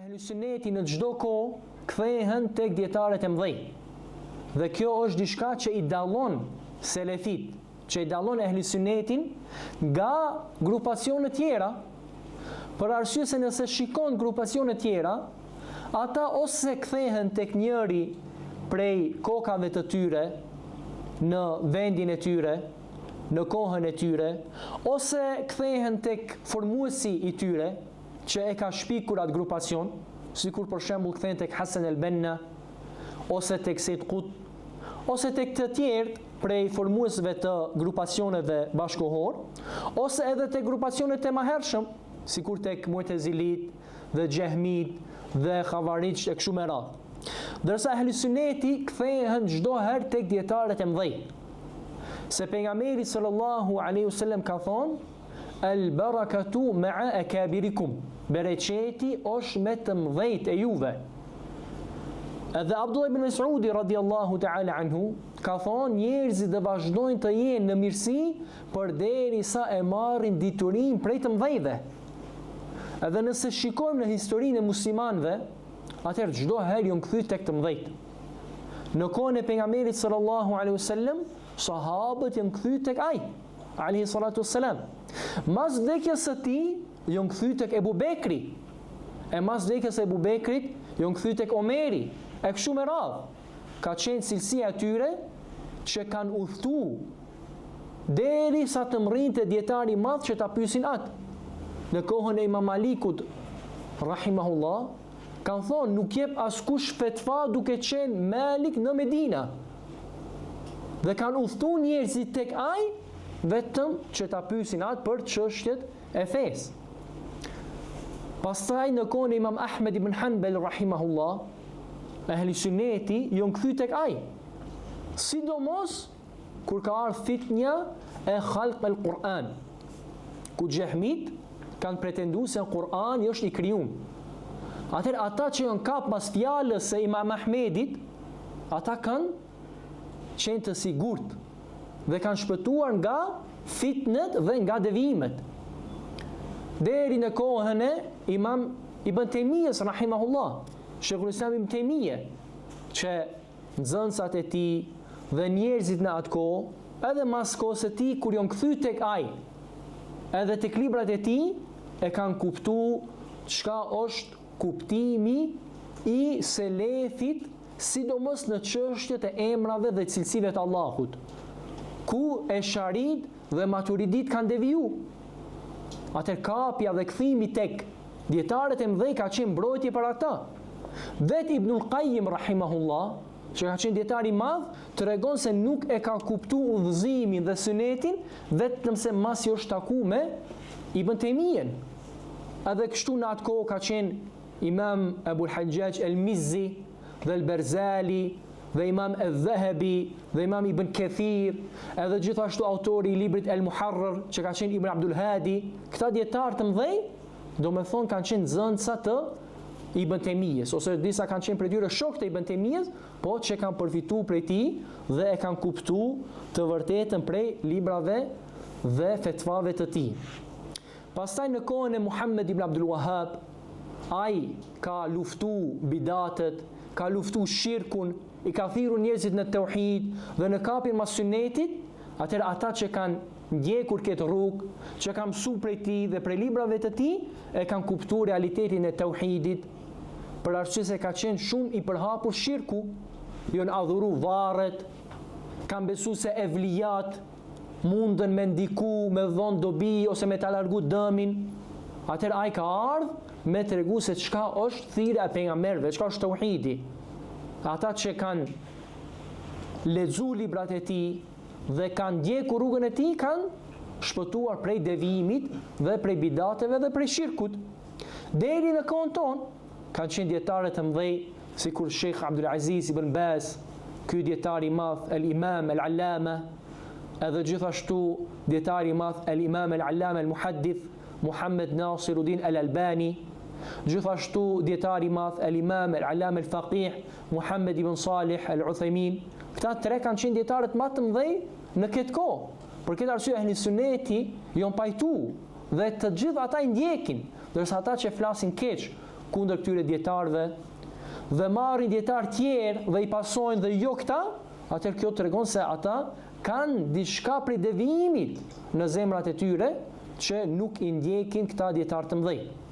Ehli Sunneti në çdo kohë kthehen tek dijetarët e mëdhenj. Dhe kjo është diçka që i dallon selefit, që i dallon Ehli Sunnetin nga grupacionet tjera, për arsye se nëse shikon grupacionet tjera, ata ose kthehen tek njëri prej kokave të tyre në vendin e tyre, në kohën e tyre, ose kthehen tek formuesi i tyre, që e ka shpikur atë grupacion, sikur për shembull kthehen tek Hasan el-Benna ose tek Sejid Kutb, ose tek të tjerët prej formuesve të grupacioneve bashkëkohor, ose edhe tek grupacionet e mëhershëm, sikur tek Mu'tazilit dhe Xhehmit dhe Havarixht e kështu me radhë. Ndërsa Ehli Sunneti kthehen çdo herë tek dijetarët e mëdhenj. Se pejgamberi sallallahu alaihi wasallam ka thonë El barakatu ma'a akabirikum. Bereqeti është me të mëdhenjtë e juve. Edhe Abdullah ibn Mesudi radiallahu ta'ala anhu ka thonë njerëzit do vazhdojnë të jenë në mirësi përderisa e marrin diturinë prej të mëdhenjve. Edhe nëse shikojmë në historinë e muslimanëve, atëherë çdo herë janë kthy tek të mëdhenjtë. Në kohën e pejgamberit sallallahu alaihi wasallam, sahabët janë kthy tek ai. Alejhi salatu wassalam. Mas vdekjes së tij, janë kthy tek Ebu Bekri. E mas vdekjes së Ebu Bekrit, janë kthy tek Omeri. E kështu me radhë. Ka qenë cilësia e tyre që kanë udhëtu derisa të mrrijnë te dijetari i madh që ta pyesin atë. Në kohën e Imam Malikut rahimahullah, kanë thonë nuk jep askush fetva duke qenë Malik në Medina. Dhe kanë udhëtu njerëzit tek ai vetëm që ta pyesin atë për çështjet e fesë. Pastaj në kohën e Imam Ahmed ibn Hanbel rahimahullah, ehli sunneti janë kthy tek ai. Sidomos kur ka ardhur fitnja e khalq el Kur'an, ku xhehmit kanë pretendu se Kur'ani është i krijum. Atëherë ata që janë kap mas fjalës së Imam Ahmedit, ata kanë qenë të sigurt dhe kanë shpëtuar nga fitnet dhe nga devijimet. Deri në kohën e Imam Ibn Tejmijes rahimahullah, Sheikhul Islam Ibn Tejmije, që nxënësat e tij dhe njerëzit në atë kohë, edhe mas kohës së tij kur janë kthy tek ai, edhe tek librat e tij e kanë kuptu çka është kuptimi i selefit, sidomos në çështjet e emrave dhe cilësive të Allahut, ku esharit dhe maturidit kanë deviju. Atëherë kapja dhe kthimi tek dijetarët e mëdhenj ka qenë mbrojtje për ata. Vetë Ibnul Qayyim rahimahullah, që ka qenë dijetar i madh, tregon se nuk e ka kuptu udhëzimin dhe synetin vetëm se masi është taku me Ibn Tejmijen. Edhe kështu në atë kohë ka qenë Imam Ebul Haxhaxh El Mizzi dhe El Berzali dhe Imam El Dhehebi dhe Imam Ibn Kethir, edhe gjithashtu autori i librit El Muharrer, që ka qenë Ibn Abdul Hadi, këta dijetarë të mëdhenj, domethonë kanë qenë nxënësa të Ibn Tejmijes, ose disa kanë qenë prej tyre shokë të Ibn Tejmijes, po që kanë përfitu prej tij dhe e kanë kuptu të vërtetën prej librave dhe fetvave të tij. Pastaj në kohën e Muhammed ibn Abdul Wahhab, ai ka luftu bidatet, ka luftu shirkun, i ka thirrur njerëzit në teuhid dhe në kapjen mas synetit, atëherë ata që kanë ndjekur këtë rrugë, që kanë mësu prej tij dhe prej librave të tij, e kanë kuptu realitetin e teuhidit, për arsye se ka qenë shumë i përhapur shirku, janë adhuru varret, kanë besu se evlijat, mundën me ndiku, me dhonë dobi ose me ta largu dëmin, atëherë ai ka ardhë me tregu se çka është thirrja e pejgamberëve, çka është teuhidi. Ata që kanë lexu librat e tij dhe kanë ndjekur rrugën e tij, kanë shpëtuar prej devijimit dhe prej bidateve dhe prej shirkut. Deri në kohën tonë, Kanë qenë dijetarë të mëdhenj, sikur Sheikh Abdul Aziz ibn Baz, ky dietar i madh El Imam El Allama, edhe gjithashtu dietari i madh El Imam El Allama El Muhaddith Muhammed Nasiruddin El Albani, gjithashtu dietari i madh El Imam El Allama El Faqih Muhammed ibn Salih El Uthaymin. Këta tre kanë qenë dietarët më të mëdhenj në këtë kohë. Për këtë arsye ehli sunneti janë pajtu dhe të gjithë ata i ndjekin, ndërsa ata që flasin keq. kundër këtyre dijetarëve dhe marrin dijetarë tjerë dhe i pasojnë dhe jo këta, atëherë kjo tregon se ata kanë diçka prej devijimit në zemrat e tyre që nuk i ndjekin këta dijetarë të mëdhenj.